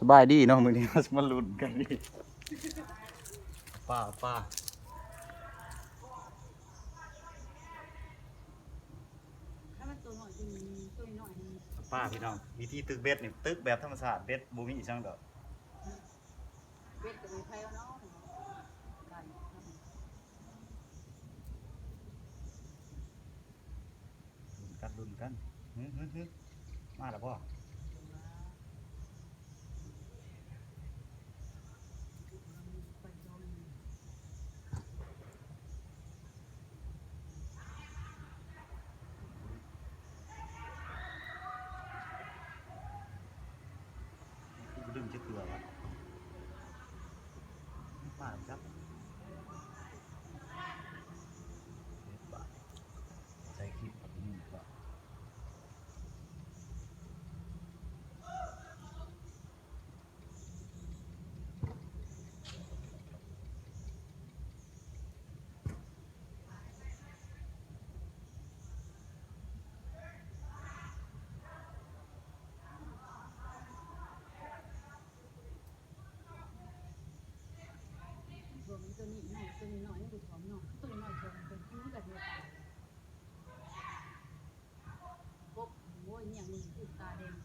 ສະບາຍດີເນາະ ມື້ນີ້ເຮົາຊິມາລຸ້ນກັນນີ້ ປາ ປາ ປາ ພີ່ນ້ອງ ວິທີຕຶກເບັດນີ້ ຕຶກແບບທຳມະຊາດ ເບັດບໍ່ມີອີ່ຫຍັງດອກ ເບັດກໍມີໃຜເອົາເນາະ ລຸ້ນກັນ ລຸ້ນກັນ ຫຶ ຫຶ ຫຶ ມາແລ້ວບໍ່? ຄືບໍ່ດຶງຈັກເທື່ອວະ ມາຈັບ ເຮັດບາດ ໃສ່ຄລິບກັບນີ້ກວ່າ ໂຕນີ້ນ້ອຍ ໂຕນີ້ນ້ອຍ ຍັງບໍ່ທ້ອງນ້ອງ ໂຕນ້ອຍທ້ອງ ໂຕນີ້ກໍເຮັດຕາຍ ໂອ້ຍ ເມຍມຶງຄືຕາແດງ ບ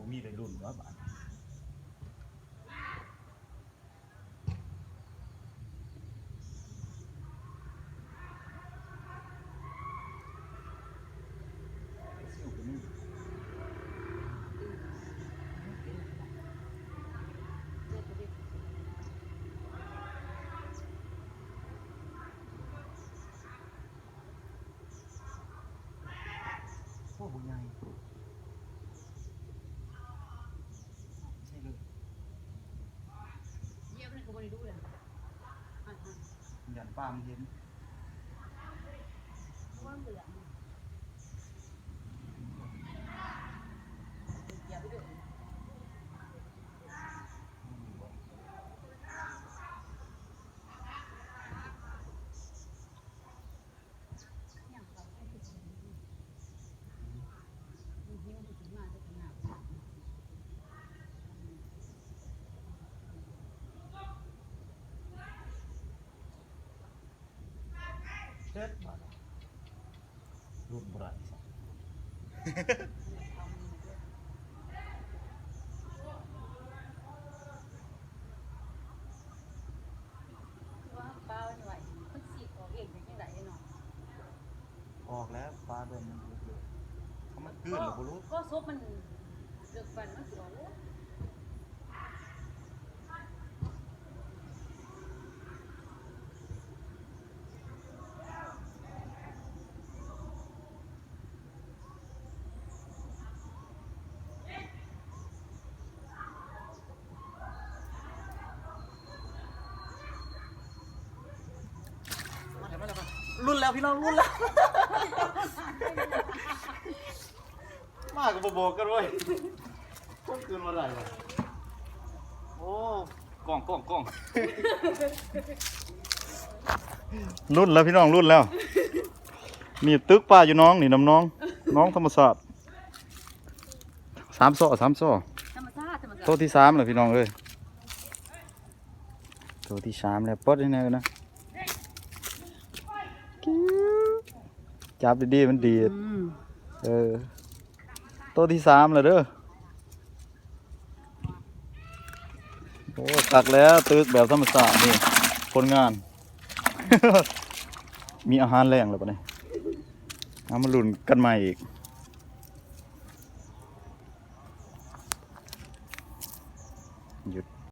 ໍ່ມີໄດ້ລຸ້ນວ່າບາດ ໂອ້ ບັກໃຫຍ່ ໃຊ່ເລີຍ ຢ້ຽມມັນກໍບໍ່ໄດ້ດູແລ້ວ ຢ້ານປາມັນເຫັນ ເຫືອ ເຈັດບາດ ລຸ້ນບໍ່ໄດ້ ວ່າປາມັນໄວ ມັນສີກອອກເອງໄດ້ຈັ່ງໃດເນາະ ອອກແລ້ວ ປາໂດນມັນຫຼຸດເລີຍ ຖ້າມັນກືນແລ້ວບໍ່ຫຼຸດ ກໍສົບມັນເລິກປານນັ້ນ ມັນຊິອອກໂລດ. ລຸ້ນແລ້ວພີ່ນ້ອງ ລຸ້ນແລ້ວ ມາກໍບໍ່ບອກກັນເວີຍ ຄົນອື່ນມາໄດ້ວະ ໂອ້ ກ້ອງ ກ້ອງ ກ້ອງ ລຸ້ນແລ້ວພີ່ນ້ອງ ລຸ້ນແລ້ວ ນີ້ຕຶກປາຢູ່ໜອງນີ້ ນ້ຳໜອງ ໜອງທຳມະຊາດ ສາມຊໍ ສາມຊໍ ທຳມະຊາດ ທຳມະຊາດ ໂຕທີສາມແລ້ວພີ່ນ້ອງເອີຍ ໂຕທີສາມແລ້ວ ປົດໃຫ້ແນ່ນະ ຈັບດີໆ ມັນດີດ ອືມ ເອີ ໂຕທີສາມແລ້ວເດີ ໂອ້ ຄັກແລ້ວ ຕຶກແບບທຳມະຊາດນີ້ ຜົນງານ ມີອາຫານແລງແລ້ວບັດນີ້ ເອົາມາລຸ້ນກັນໃໝ່ອີກ.